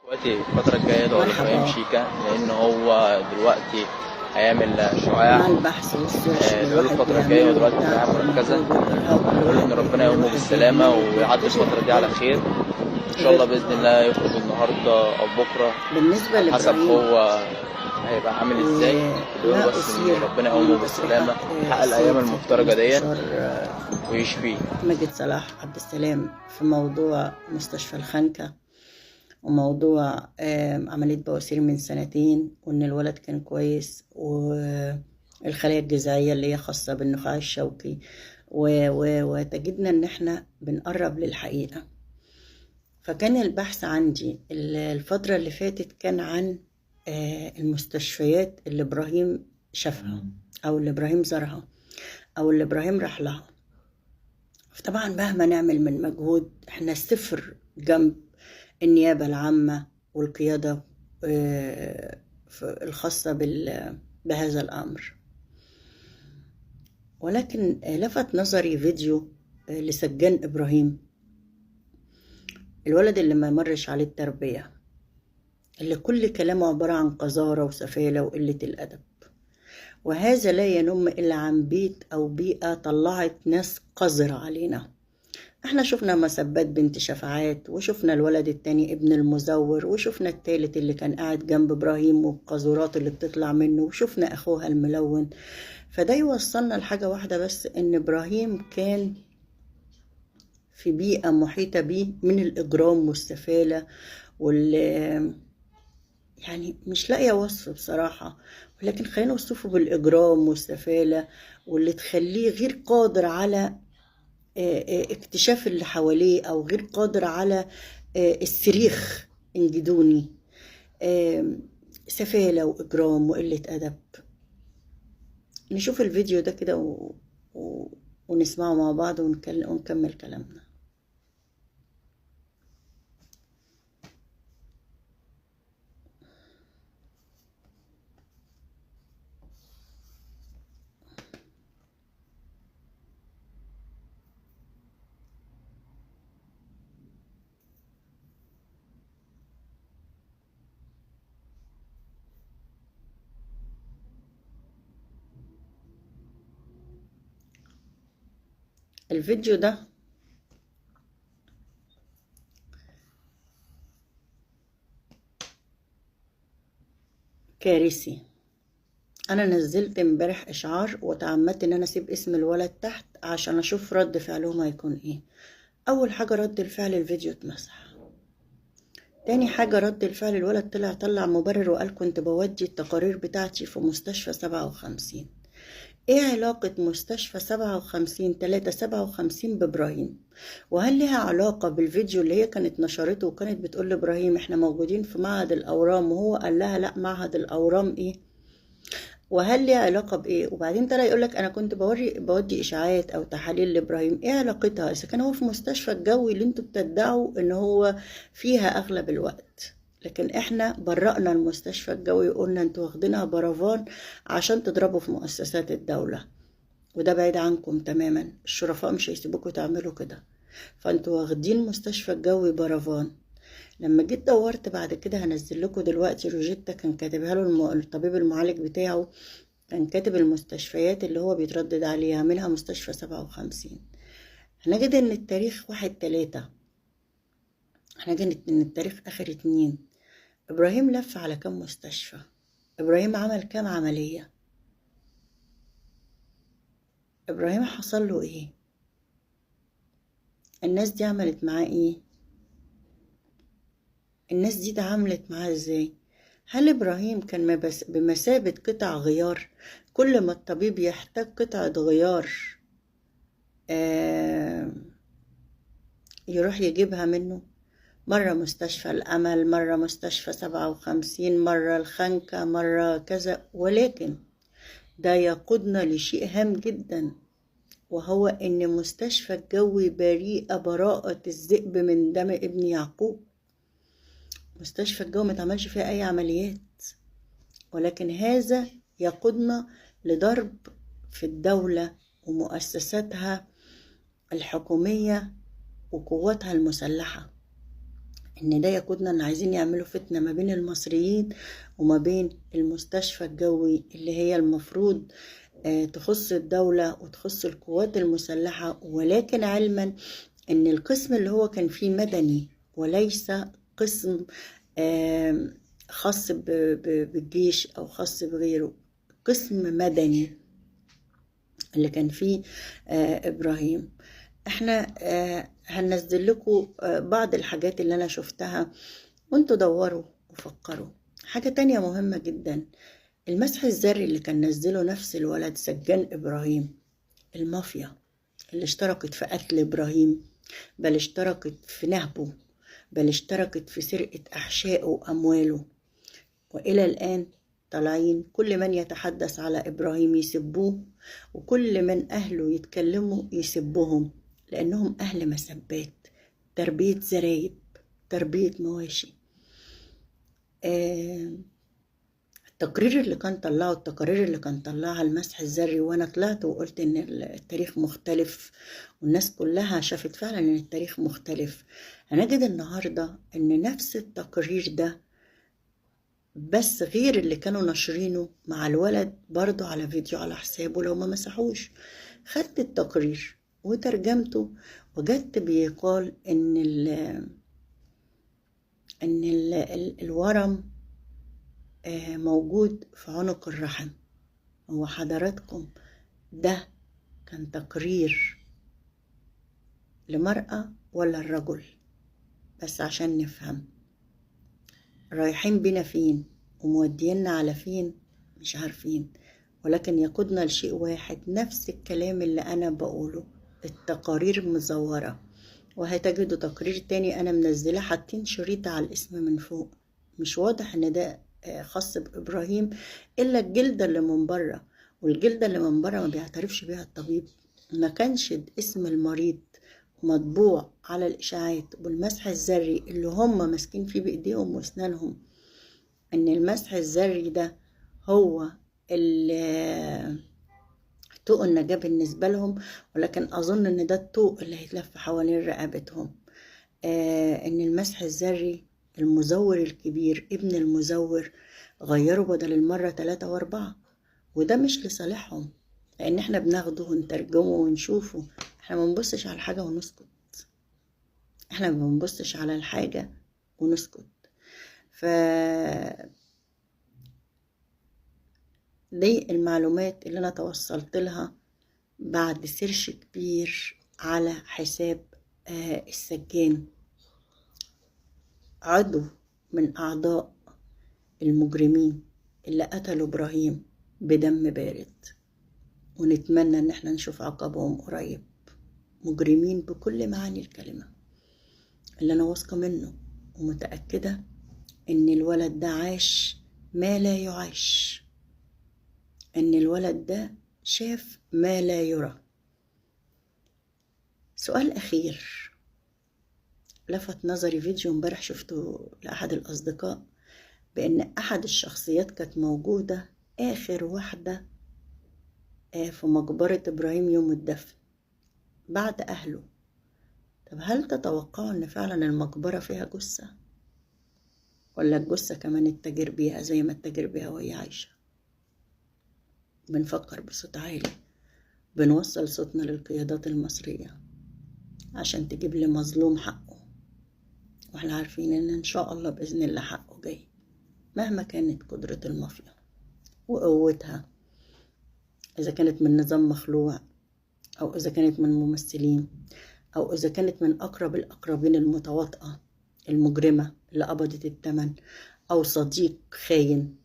دلوقتي الفترة الجاية ادعوا لإبراهيم مرحبا. شيكا، لأن هو دلوقتي هيعمل شعاع. مع البحث وال search اللي ادعوا له الواحد الفترة الجاية، هو بيعمله دلوقتي في رعاية والتعب مركزة. والمجهود والإرهاق اللي ادعوا له الواحد إن ربنا اللي يقومه الواحد بالسلامة بيعمله ويعدي بيكتشف الفترة دي على حاجات خير. إن شاء غير الله بإذن طبيعية. الله يخرج النهاردة أو بكرة، بالنسبة على حسب لإبراهيم هو هيبقى عامل إزاي. ادعوا له وما بس إن أثير ربنا يقومه من بالسلامة، تصريحات يحقق الأيام السيد سيادة المفترجة ديت المستشار ويشفيه. ماجد صلاح عبد السلام في موضوع مستشفى الخانكة وموضوع عملية بواسير من سنتين، وإن الولد كان كويس، والخلايا الجذعية اللي هي خاصة بالنخاع الشوكي، وتجدنا إن إحنا بنقرب للحقيقة. فكان البحث عندي الفترة اللي فاتت كان عن المستشفيات اللي إبراهيم شافها أو اللي إبراهيم زارها أو اللي إبراهيم راح لها. فطبعا مهما نعمل من مجهود احنا صفر جنب النيابة العامة والقيادة الخاصة بهذا الأمر. ولكن لفت نظري فيديو لسجان إبراهيم، الولد اللي ما مرش عليه التربية، اللي كل كلامه عبارة عن قذارة وسفالة وقلة الأدب. وهذا لا ينم إلا عن بيت أو بيئة طلعت ناس قذرة علينا. احنا شفنا مسبات بنت شفاعات، وشفنا الولد التاني ابن المزور، وشفنا التالت اللي كان قاعد جنب إبراهيم والقاذورات اللي بتطلع منه، وشفنا أخوها الملون. فده يوصلنا لحاجة واحدة بس، إن إبراهيم كان في بيئة محيطة بيه من الإجرام والسفالة وال يعني مش لاقية وصف بصراحة، ولكن خلينا نوصفه بالإجرام والسفالة، واللي تخليه غير قادر على اكتشاف اللي حواليه، أو غير قادر على الصريخ انجدوني. سفالة وإجرام وقلة أدب. نشوف الفيديو ده كده ونسمعه مع بعض ونكمل كلامنا. الفيديو ده كارثي. انا نزلت امبارح اشعار وتعمدت ان انا اسيب اسم الولد تحت عشان اشوف رد فعلهم هيكون ايه. اول حاجة رد الفعل الفيديو اتمسح. تاني حاجة رد الفعل الولد طلع مبرر وقال كنت بودي التقارير بتاعتي في مستشفى 57. ايه علاقة مستشفى 57 357 بإبراهيم؟ وهل لها علاقة بالفيديو اللي هي كانت نشرته وكانت بتقول لإبراهيم احنا موجودين في معهد الأورام، وهو قال لها لا معهد الأورام ايه؟ وهل ليها علاقة بإيه؟ وبعدين طلع يقولك أنا كنت بودي إشاعات أو تحاليل لإبراهيم. إيه علاقتها إذا كان هو في مستشفى الجوي اللي انتوا بتدعوا إن هو فيها أغلب الوقت؟ لكن إحنا برأنا المستشفى الجوي وقلنا انتوا واخدينها برافان عشان تضربوا في مؤسسات الدولة، وده بعيد عنكم تماما. الشرفاء مش هيسيبوكوا تعملوا كده، فانتوا واخدين مستشفى الجوي برافان. لما جيت دورت بعد كده، هنزل لكم دلوقتي روجيتا كان كاتبها له الطبيب المعالج بتاعه، كان كاتب المستشفيات اللي هو بيتردد عليها، منها مستشفى 57. هنجد ان التاريخ 1/3، هنجد ان التاريخ اخر 2. ابراهيم لف على كام مستشفى؟ ابراهيم عمل كام عملية؟ ابراهيم حصل له ايه؟ الناس دي عملت معاه ايه؟ الناس دي تعاملت معاه ازاي؟ هل ابراهيم كان بمثابة قطع غيار؟ كل ما الطبيب يحتاج قطعة غيار يروح يجيبها منه. مرة مستشفى الأمل، مرة مستشفى 57، مرة الخنكة، مرة كذا. ولكن ده يقودنا لشيء هام جدا، وهو إن مستشفى الجوي بريئة براءة الذئب من دم ابن يعقوب. مستشفى الجوي ما اتعملش فيها أي عمليات، ولكن هذا يقودنا لضرب في الدولة ومؤسساتها الحكومية وقواتها المسلحة. ان ده يقودنا ان عايزين يعملوا فتنة ما بين المصريين وما بين المستشفى الجوي اللي هي المفروض تخص الدولة وتخص القوات المسلحة، ولكن علما ان القسم اللي هو كان فيه مدني وليس قسم خاص بالجيش او خاص بغيره، قسم مدني اللي كان فيه ابراهيم. احنا هننزل لكم بعض الحاجات اللي انا شفتها وانتوا دوروا وفكروا. حاجة تانية مهمة جدا، المسح الذري اللي كان نزله نفس الولد سجان ابراهيم، المافيا اللي اشتركت في قتل ابراهيم، بل اشتركت في نهبه، بل اشتركت في سرقة احشائه وامواله، والى الان طالعين كل من يتحدث على ابراهيم يسبوه، وكل من اهله يتكلموا يسبوهم، لانهم اهل مسبات، تربية زرايب، تربية مواشي. التقرير اللي كان طلعه، التقارير اللي كان طلعها المسح الذري، وانا طلعت وقلت ان التاريخ مختلف، والناس كلها شافت فعلا ان التاريخ مختلف. هنجد النهاردة ان نفس التقرير ده بس غير اللي كانوا ناشرينه مع الولد برضو على فيديو على حسابه لو ما مسحوش. خدت التقرير وترجمته، وجدت بيقال ان ال الورم موجود في عنق الرحم. هو حضراتكم ده كان تقرير لمرأة ولا الرجل؟ بس عشان نفهم رايحين بينا فين ومودينا على فين مش عارفين، ولكن يقودنا لشيء واحد، نفس الكلام اللي أنا بقوله، التقارير مزورة. وهتجدوا تقرير تاني أنا منزله حاطين شريط على الاسم من فوق، مش واضح إن ده خاص بإبراهيم إلا الجلدة اللي من بره، والجلدة اللي من بره ما بيعترفش بيها الطبيب. ما كانش اسم المريض مطبوع على الإشاعات والمسح الذري اللي هم ماسكين فيه بإيديهم وأسنانهم، إن المسح الذري ده هو طوق النجاة بالنسبة لهم، ولكن أظن إن ده الطوق اللي هيتلف حوالين رقبتهم. إن المسح الذري المزور الكبير ابن المزور غيروا بدل المرة 3 و4، وده مش لصالحهم، لأن احنا بناخده ونترجمه ونشوفه. احنا ما بنبصش على الحاجة ونسكت، احنا ما بنبصش على الحاجة ونسكت. ف دي المعلومات اللي انا توصلت لها بعد search كبير على حساب السجان، عضو من اعضاء المجرمين اللي قتلوا ابراهيم بدم بارد، ونتمنى ان احنا نشوف عقابهم قريب. مجرمين بكل معاني الكلمة. اللي انا واثقة منه ومتأكدة ان الولد ده عاش ما لا يعاش، ان الولد ده شاف ما لا يرى. سؤال اخير لفت نظري فيديو امبارح شفته لأحد الأصدقاء، بأن أحد الشخصيات كانت موجودة آخر واحدة في مقبرة إبراهيم يوم الدفن بعد أهله. طب هل تتوقعوا أن فعلا المقبرة فيها جثة، ولا الجثة كمان اتجر بيها زي ما اتجر بيها وهي عايشة؟ بنفكر بصوت عالي، بنوصل صوتنا للقيادات المصرية عشان تجيب لمظلوم حقه، واحنا عارفين ان ان شاء الله بإذن الله حقه جاي مهما كانت قدرة المافيا وقوتها، إذا كانت من نظام مخلوع، أو إذا كانت من ممثلين، أو إذا كانت من أقرب الأقربين المتواطئة المجرمة اللي قبضت الثمن، أو صديق خاين،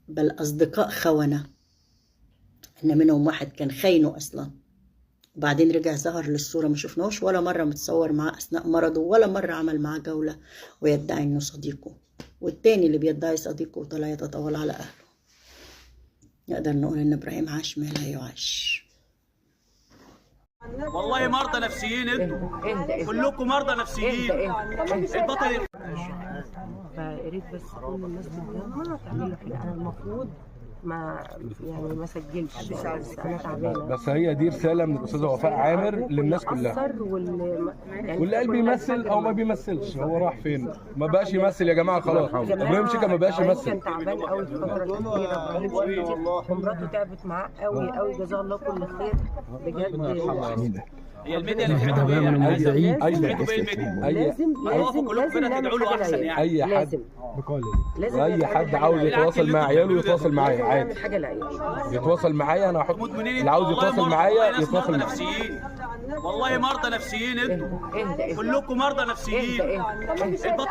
بل أصدقاء خونة، إن منهم واحد كان خاينه أصلا وبعدين رجع ظهر للصورة، ما شفناهوش ولا مرة متصور معاه أثناء مرضه، ولا مرة عمل معاه جولة ويدعي إنه صديقه، والتاني اللي بيدعي صديقه وطلع يتطاول على أهله. نقدر نقول إن إبراهيم عاش ما لا يعاش. والله مرضى نفسيين انتوا، كلكم مرضى نفسيين. البطل فيا ريت بس كل الناس تتجمع تعمل له حاجه. انا المفروض ما يعني ما سجلش، بس انا تعبانة. بس هي دي رسالة من الاستاذة وفاء عامر للناس كلها. أثر واللي يعني واللي قال بيمثل او ما بيمثلش، هو راح فين؟ ما بقاش يمثل يا جماعة، خلاص. ابراهيم شيكا ما بقاش يمثل. كان تعبان قوي في الفترة الاخيرة ابراهيم شيكا، ومراته تعبت معاه قوي قوي، جزاه الله كل خير بجد. هي الميديا اللي بتحبوا ايه يعني؟ بتحبوا ايه الميديا؟ اي لازم لازم كلكم لازم كده نعمل تدعوا له حاجة احسن للعيال. يعني. اي حد لازم لازم اي نعمل حد حاجة عاوز للعيال. يتواصل مع عياله يتواصل معايا لازم عادي، نعمل حاجة للعيال. يتواصل معايا انا هحط مدمنين اللي عاوز والله يتواصل مرضى، معايا والله ناس يتواصل مرضى معايا. نفسيين، والله مرضى نفسيين انتوا، اهدى اهدى كلكم مرضى نفسيين. اهدى اهدى. البطل.